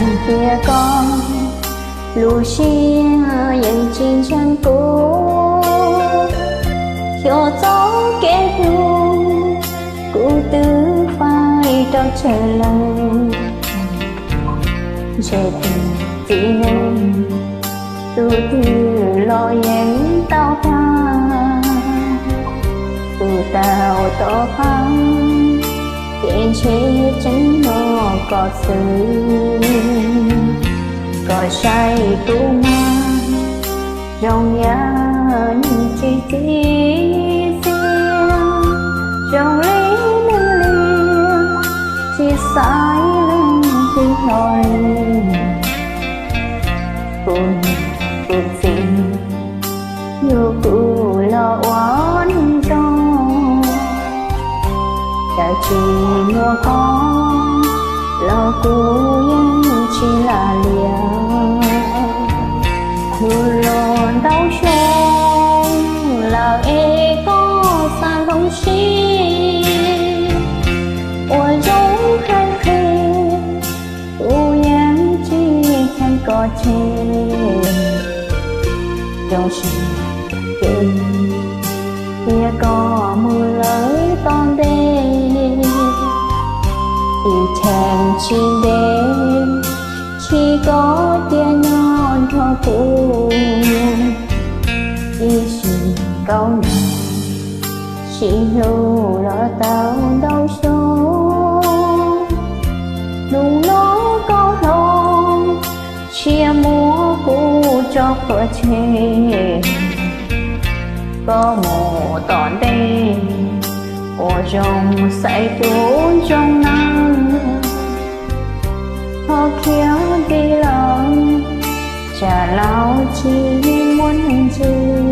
Tias koj lub siab yeej tsis ntseeg kuv, xyuas txoj kev hlub kuv twb faib rau tsawg leej. Ntshe tus txiv neej tus twg los yeej tau tag, tus tau tom qab ces ntshe tseem yog koj xwb. Koj saib kuv mas zoo yam neeg tsis txim txiaj, zoo li neeg liam tsis xaiv leej twg hlo li. Kuv niam kuv txiv yug kuv los ua neeg zoo, txawm tsis muaj koj los kuv yeej tsis lam liam. Yug los ntau xyoo lawm es koj xav hloov siab, ua zoo hais qhia kuv yeej tsis kheev koj tseg. Zoo siab ces tias koj mus lawm tom ntej, ib cheeb tsis ntev tsis koj cia nyob nrog kuv. Ib sim kaum ntawd sib hlub los tau ntau xyoo, hnub no koj hloov siab muab kuv tso qhua tseg. Koj mus tom ntej ua zoo xaiv tus zoo neeg, txhob khiav dim lawm, tsam laus tsis muaj neeg ntseeg.